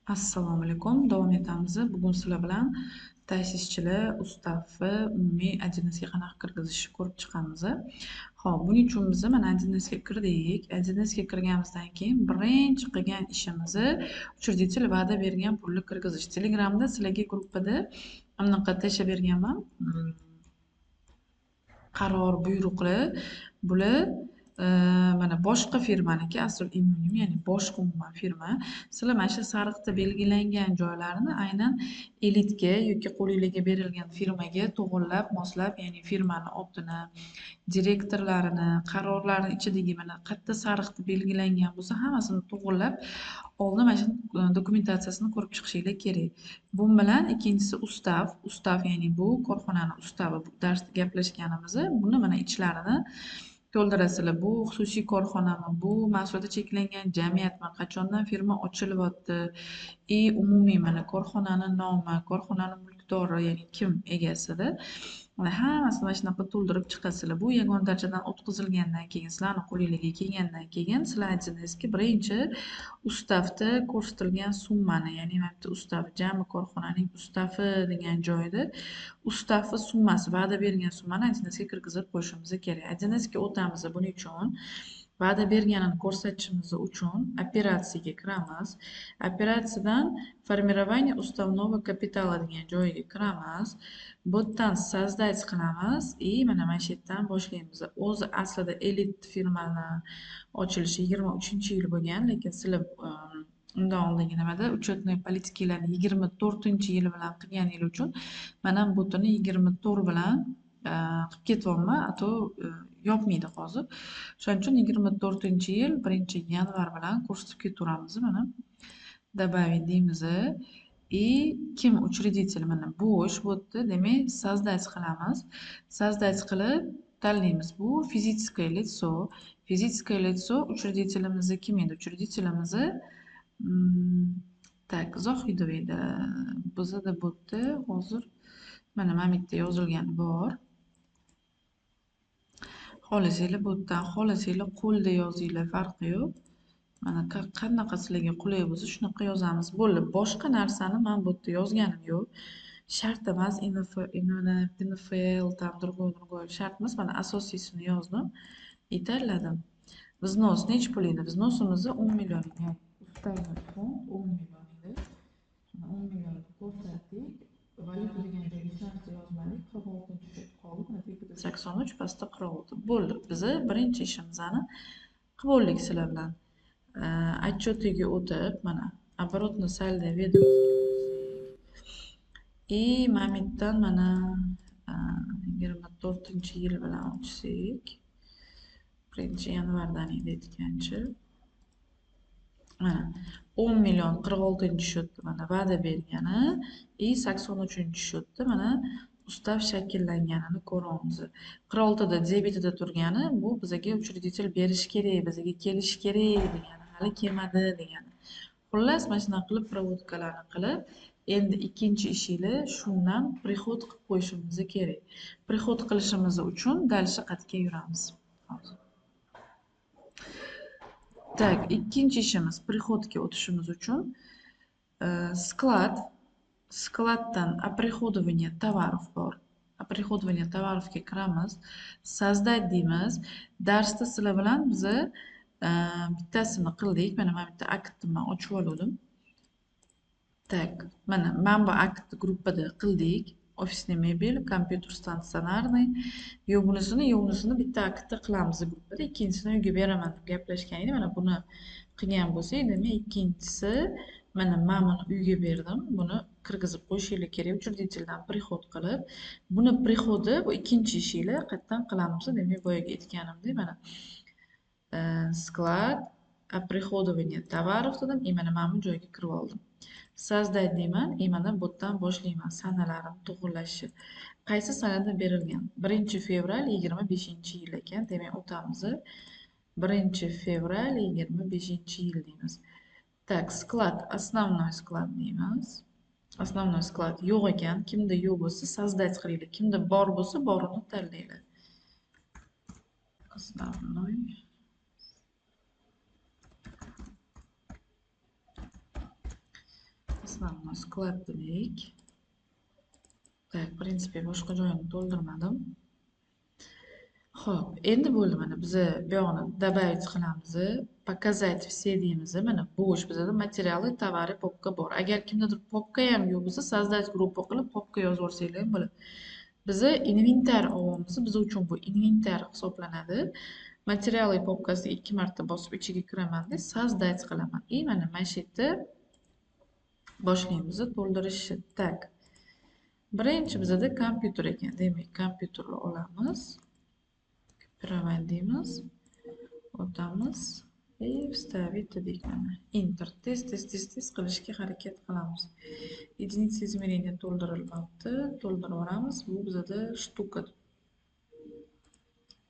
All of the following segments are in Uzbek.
Assalomu alaykum. Davom etamiz. Bugun sizlar bilan ta'sischilar ustavi umumiy 1Sga qanaqa kirgizishni ko'rib chiqamiz. Xo'p, buning uchun biz mana 1Sga kirdik. 1Sga kirganimizdan keyin birinchi qilgan ishimiz учредитель va'da bergan pulni kirgizish. Telegramda sizlarga gruppada bunaqa tashlab berganman. Qaror, buyruqlar bular mana boshqa firmaniki, Asl Immunium, ya'ni boshqa umuman firma. Sizlar mana shu sariqda belgilangan joylarni aynan elitga yoki qo'lingizga berilgan firmaga to'g'irlab, moslab, ya'ni firmani otini, direktorlarini, qarorlarini ichidagi mana qayerda sariqda belgilangan bo'lsa, hammasini to'g'irlab, oldin mana shu dokumentatsiyasini ko'rib chiqishinglar kerak. Bu bilan ikkinchisi ustav, ustav ya'ni bu korxonani ustavi, bu darsda gaplashganimiz, buni mana ichlarini to'ldirasizlar. Bu xususiy korxonami, bu mas'uliyati cheklangan jamiyatmi, qachondan firma ochilyapti, umumiy mana korxonani nomi, korxonani mulkdori, ya'ni kim egasida, mana hammasini mana shunaqa to'ldirib chiqasizlar. Bu yagona darajadan o'tkazilgandan keyin, sizlarni qo'lingizga kelgandan keyin sizlar 1Sga birinchi ustavda ko'rsatilgan summani, ya'ni mana bu ustav, jami korxonaning ustavi degan joyda ustavi summasi, va'da bergan summani 1Sga kirgizib qo'yishimiz kerak. 1Sga o'tamiz. Buning uchun va'da berganini ko'rsatishimiz uchun operatsiyaga kiramiz. Operatsiyadan формирование уставного капитала degan joyga kiramiz. Bu yerdan создать qilamiz и mana shu yerdan boshlaymiz. O'zi aslida elit firmani ochilishi 23-yil bo'lgan, lekin sizlar undan oldingi nimada учетный politikalarni 24-yil bilan qilganingiz uchun mana bu butuni 24 bilan qilib ketyapman, a to yopmaydi hozir. Shuning uchun 24-yil 1-yanvar bilan ko'rsatib ketaveramiz. Mana добавить deymiz. И kim учредитель, mana bo'sh bu yerda, demak создать qilamiz. Создать qilib tanlaymiz. Bu физическое лицо. Физическое лицо учредителimiz kim edi? Учредителimiz так, Zohidov edi. Bizda bu yerda hozir mana bu yerda yozilgani bor. Xohlasanglar bu yerdan, xohlasanglar qo'lda yozinglar, farqi yo'q. Mana qanaqa sizlarga qulay bo'lsa shunaqa yozamiz. Bo'ldi. Boshqa narsani men bu yerda yozganim yo'q. Shart emas, NFL, там другой shart emas. Mana asosiysini yozdim. Tanladim. Взнос necha pul edi? Vznosimiz 10 million edi. Уставный fond 10 million edi. Mana 10 millionni ko'rsatdik. Valyuta degan joyga hech narsa yozmadik. 46-счет qoldi. Mana tepada 83, pastda 46. Bo'ldi. Biz birinchi ishimizni qilib bo'ldik sizlar bilan. Отчetiga o'tib, mana оборотный saldo ведомость и mana bu yerdan mana 24-yil bilan ochsak, 1-yanvardan edi aytgancha. Mana 10 million 46-счетda mana va'da bergani и 83-счетda mana ustav shakllanganini ko'ramiz. 46da debetida turgani bu bizaga учредитель berish kerak, bizaga kelish kerak degani, hali kelmadi degani. Xullas, mana shunaqa qilib provodkalarni qilib, endi ikkinchi ishinglar shundan prixod qilib qo'yishimiz kerak. Prixod qilishimiz uchun дальше qatga yuramiz hozir. Так, ikkinchi ishimiz prixodga o'tishimiz uchun sklad, skladdan оприходование товаров bor. Оприходование товаровga kiramiz, создать deymiz. Darsda sizlar bilan biz bittasini qildik. Mana bitta aktni men ochib oldim. Так, mana bu aktni gruppada qildik. Ofisный mebel, kompyuter statsionarniy. Yo bunisini, yo unisini bitta aktda qilamiz gruppada. Ikkinchisini uyga beraman deb gaplashgan edim. Mana buni qilgan bo'lsak, demak ikkinchisi mana men buni uyga berdim. Buni kirgizib qo'yishinglar kerak. Учредительdan prixod qilib, buni prixodi bu ikkinchi ishinglar qayerdan qilamiz? Demak, boyaga aytganimdek, mana sklad, оприходование товаров dedim, и mana bu joyga kirib oldim. Создать deyman, и mana bu yerdan boshlayman sanalarim to'g'irlashi. Qaysi sanada berilgan? 1-fevral 25-yil ekan. Demak, o'tamiz. 1-fevral 25-yil deymiz. Так, sklad, основной sklad deymiz. Основной sklad yo'q ekan. Kimda yo'q bo'lsa, создать qilinglar. Kimda bor bo'lsa, borini tanlanglar. Основной Основной склад dedik. Так, в принципе, boshqa joyini to'ldirmadim. Xo'p, endi bo'ldi, mana biza bu yog'ini добавить qilamiz, показать все deymiz. Mana bo'sh bizada materiалы, товары, popka bor. Agar kimdadir popka ham yo'q bo'lsa, создать группа qilib popka yozib yuborsanglar ham bo'ladi. Biza inventar olyapmiz, biz uchun bu inventar hisoblanadi. Materiалы popkasiga 2 marta bosib ichiga kiramanda создать qilaman. И mana shu yerda boshlaymiz to'ldirishni. Так. Birinchi bizada kompyuter ekan. Demak, kompyuterni olamiz. Копировать deymiz. O'tamiz. И вставить dedik mana. Enter. Tez tez tez tez qilishga harakat qilamiz. Единица измерения to'ldirilmabdi. To'ldirib yuboramiz. Bu bizada shtuka.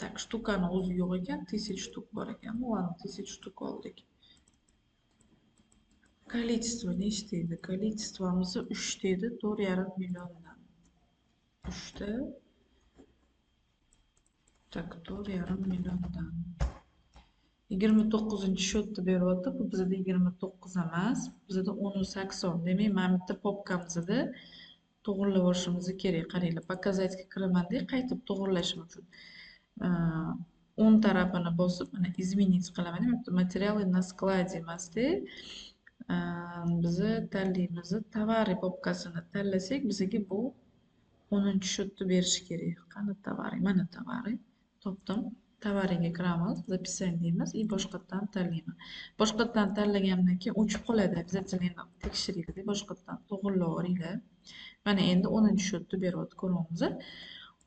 Так, shtukani o'zi yo'q ekan, 1000 shtuk bor ekan. Ну ладно, 1000 shtuk oldik. Количество nechta edi? Количествоmiz 3 edi, 4,5 milliondan. 3 ta. Так, 4,5 milliondan. 29-счетni beryapti. Bu bizada 29 emas, bizada 10.80. Demak, mana bitta popkamizda to'g'rilab olishimiz kerak. Qaranglar, показатьga kiraman-da, qaytib to'g'rilashim uchun. O'ng tarafini bosib, mana изменить qilaman. Demak, материалы на складе emasda, bizni tanlaymiz, товары popkasini tanlasak, bizga bu 10-счетni berishi kerak. Qani товары? Mana товары. Topdim. Товарыga kiramiz, записать deymiz и boshqatdan tanlayman. Boshqatdan tanlagandan keyin o'chib qoladi. Обязательно tekshiringlar, boshqatdan to'g'irlab. Mana endi 10-счетni beryapti, ko'ryapmiz.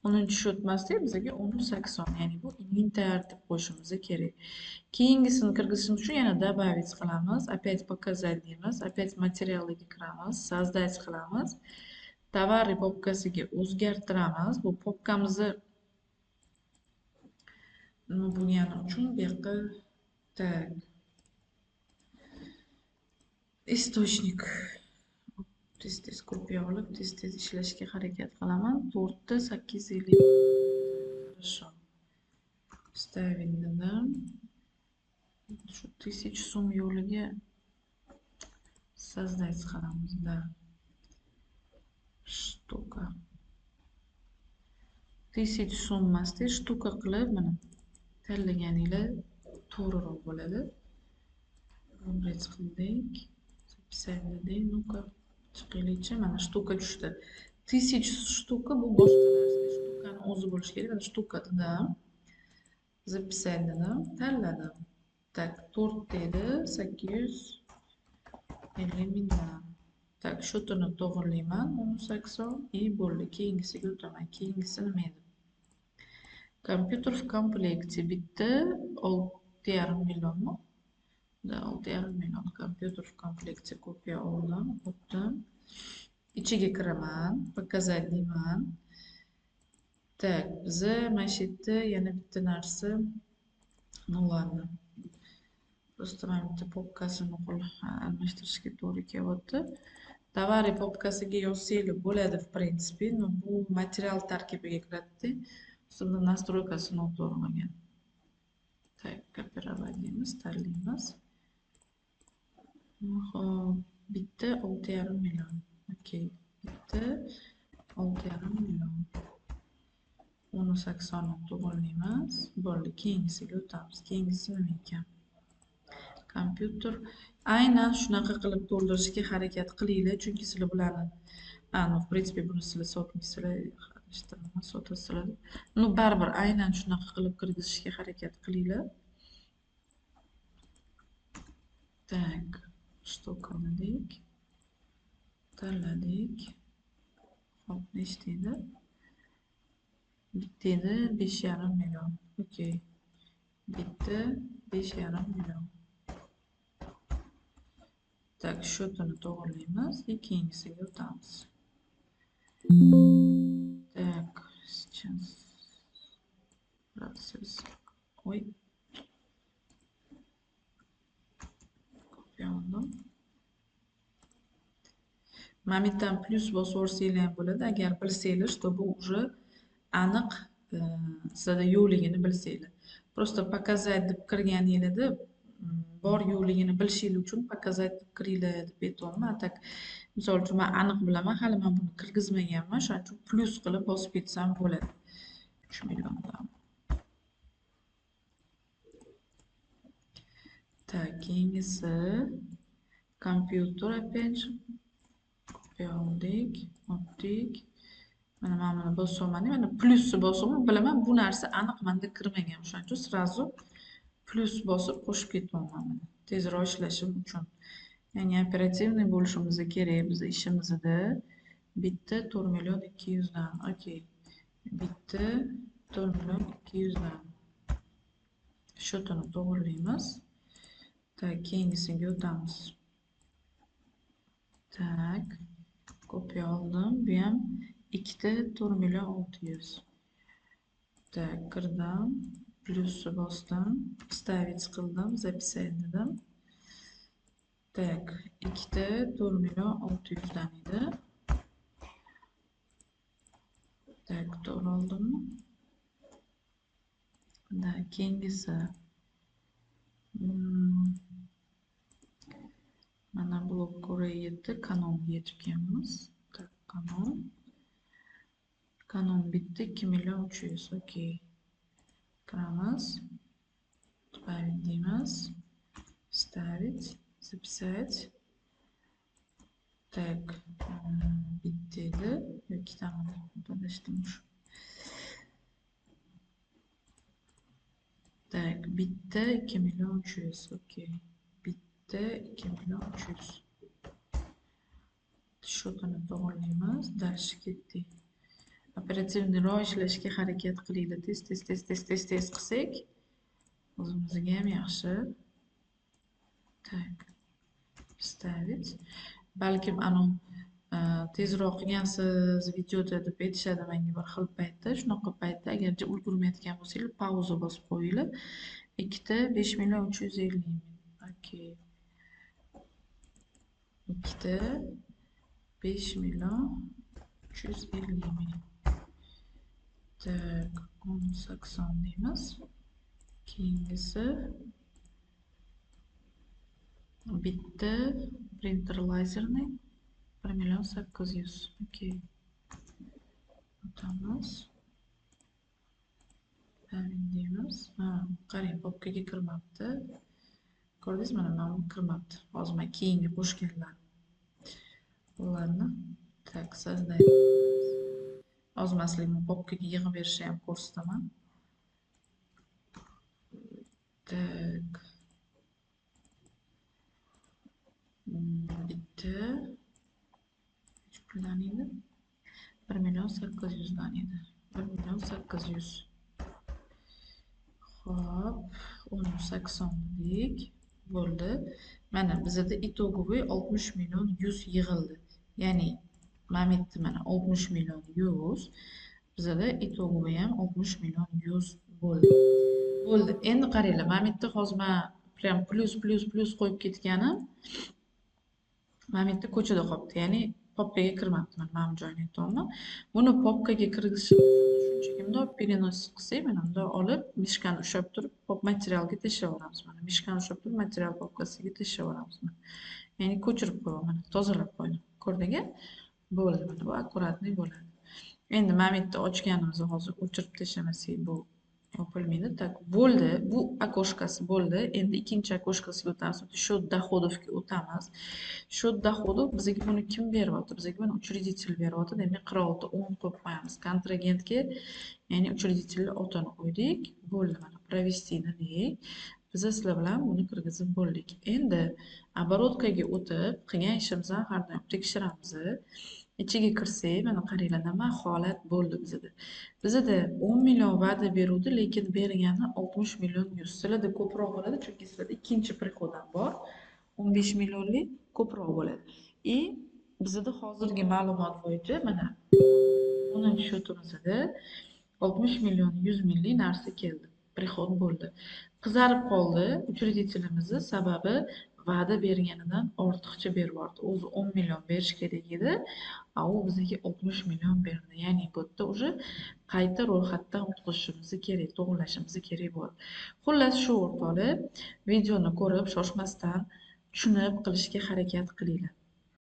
10-счет emasda, bizga 10.80, ya'ni bu inventar deb qo'yishimiz kerak. Keyingisini kirgizishimiz uchun yana добавить qilamiz, опять показать deymiz, опять materialga kiramiz, создать qilamiz. Товары popkasiga o'zgartiramiz. Bu popkamizni nima bo'lgani uchun bu yoqqa так источник tez tez kopiya olib tez tez ishlashga harakat qilaman. 4 ta 850. Хорошо, вставить dedim. Shu 1000 so'm yo'liga создать qilamiz, да, штука 1000 so'm emasda, штука qilib mana tanlaganinglar to'g'riroq bo'ladi. Выбрать qildik, записать dedik. Ну-ка, chiqaylikchi. Mana штука tushdi. 1000 штука bu boshqa narsa, штукani o'zi bo'lishi kerak. Mana штука dedim, записать dedim, tanladim. Так, 4 edi, 850 mingdan. Так, счетini to'g'irlayman, 10.80 и bo'ldi. Keyingisiga o'taman. Keyingisi nima edi? Kompyuter в комплекте bitta 6,5 millionmi? Да, 6,5 million kompyuter в комплекте kopiya oldim, o'tdim. Ichiga kiraman, показать deyman. Так, biza mana shu yerda yana bitta narsa, ну ладно. Просто mana bitta popkasini almashtirishga to'g'ri kelyapti. Товары popkasiga yozsanglar bo'ladi, в принципе, но bu material tarkibiga kiradida. Buni настройкasi noto'g'ri bo'lgan. Так, копировать deymiz, tanlaymiz. Xo'p, bitta 6,5 million. Okey, bitta 6,5 million. 10.80ni to'g'rilaymiz. Bo'ldi, keyingisiga o'tamiz. Keyingisi nima ekan? Kompyuter. Aynan shunaqa qilib to'ldirishga harakat qilinglar, chunki sizlar bularni, ну, в принципе, buni sizlar sotmaysizlar, sotasizlar. Ну, baribir aynan shunaqa qilib kirgizishga harakat qilinglar. Так, штука dedik. Tanladik. Xo'p, nechta edi? Bitta edi, 5,5 million. Okey. Bitta 5,5 million. Так, счетini to'g'rilaymiz и keyingisiga o'tamiz. Так, сейчас процесс. Ой. Kopiya oldim. Mana bu yerdan plyus bosib yuborsanglar ham bo'ladi, agar bilsanglar, что bu уже aniq sizlarda yo'qligini bilsanglar. Просто показать deb kirganinglarda bor yo'qligini bilishingiz uchun показать deb kiringlar deb aytyapman. Tak, misol uchun men aniq bilaman, hali men buni kirgizmaganman, shuning uchun plyus qilib bosib ketsam bo'ladi. 3 milliondan. Tak, keyingisi kompyuter опять же. Kopiya oldik, optik. Mana men buni bosaman, mana plyusni bosaman, bilaman bu narsa aniq menda kirmagan, o'shaning uchun sразу plyus bosib qo'shib ketyapman mana. Tezroq ishlashim uchun. Ya'ni operativniy bo'lishimiz kerak biz ishimizda. Bitta 4 million 200 dan. Okey. Bitta 4 million 200 dan. Счетini to'g'rilaymiz. Tak, keyingisiga o'tamiz. Tak, kopiya oldim. Bu ham ikkita 4 million 600. Tak, kirdim. Plyusni bosdim. Вставить qildim, записать dedim. Tak, ikkita 4 million 600 dan edi. Tak, to'g'ri oldimmi? Da, keyingisi. Mana blok ko'ra yetdi, kanonga yetib kelamiz. Tak, kanon. Kanon bitdi, 2 million 300. Okey. Kiramiz. Добавить deymiz. Вставить, записать. Так, bitta edi. Ikkitami? Adashdim. Так, bitta 2 million 300. Okey. Bitta 2 million 300. Счетini to'g'rilaymiz. Дальше ketdik. Operativniroq ishlashga harakat qilinglar. Tez tez tez tez tez tez qilsak o'zimizga ham yaxshi. Так, вставить. Balkim anu tezroq qilgansiz videoda deb aytishadi menga bir xil paytda. Shunaqa paytda agarchi ulgurmayotgan bo'lsanglar, pauza bosib qo'yinglar. Ikkita 5 million 350 ming. Okey. Ikkita 5 million 350 ming. Tak, 10.80 deymiz. Keyingisi bitta printer lazerni 1 million 800. Okey. O'tamiz. Deymiz. Ha, qarang, papkaga kirmabdi. Ko'rdingiz, mana bu kirmabdi. Hozir men keyingi qo'shganlar. Ularni tak создать. Hozir men sizlarga papkaga yig'ib berishni ham ko'rsataman. Tak. Bitta necha puldan edi? 1 million 800 dan edi. 1 million 800. Xo'p, 10.80 dedik. Bo'ldi. Mana bizda итоговый 60 million 100 yig'ildi. Ya'ni mana bu yerda mana 60 million 100, bizda итоговый ham 60 million 100 bo'ldi. Bo'ldi. Endi qaranglar, mana bu yerda hozir men prям plyus plyus plyus qo'yib ketganim mana bu yerda ko'chada qolibdi. Ya'ni papkaga kirmabdi. Mana bu joyini aytyapman. Buni papkaga kirgizish shunchaki bundoq перенос qilsak, mana bundoq olib, mishkani ushlab turib, pop materialga tashlab yuboramiz. Mana mishkani ushlab turib, material papkasiga tashlab yuboramiz. Ya'ni ko'chirib qo'yaman, mana tozalab qo'ydim. Ko'rdingiz? Bo'ldi, mana bu akkuratniy bo'ladi. Endi mana bu yerda ochganimizni hozir o'chirib tashlamasak bu yopilmaydi. Tak, bo'ldi. Bu окошкasi bo'ldi. Endi ikkinchi окошкasiga o'tamiz. Счет доходовga o'tamiz. Счет доходов bizga buni kim beryapti? Bizga buni учредитель beryapti. Demak, 46.10 qo'yib qo'yamiz. Kontragentga, ya'ni учредитель otini qo'ydik. Bo'ldi, mana провести dedik. Biz sizlar bilan buni kirgizib bo'ldik. Endi оборотkaga o'tib, qilgan ishimizni har doim tekshiramiz. Ichiga kirsak, mana qaranglar, nima holat bo'ldi bizda. Bizda 10 million va'da beruvdi, lekin bergani 60 million 100. Sizlarda ko'proq bo'ladi, chunki sizlarda ikkinchi prixod ham bor. 15 millionlik ko'proq bo'ladi. И bizda hozirgi ma'lumot bo'yicha mana 10-счетimizda 60 million 100 minglik narsa keldi. Prixod bo'ldi. Qizarib qoldi учредителimizni, sababi Va'da berganidan ortiqcha berib yubordi. O'zi 10 million berish kerak edi, a u bizga 60 million berdi. Ya'ni bu yerda уже qayta ro'yxatdan o'tkazishimiz kerak, to'g'rilashimiz kerak bo'ladi. Xullas, shu o'rtoqlar, videoni ko'rib, shoshmasdan tushunib qilishga harakat qilinglar.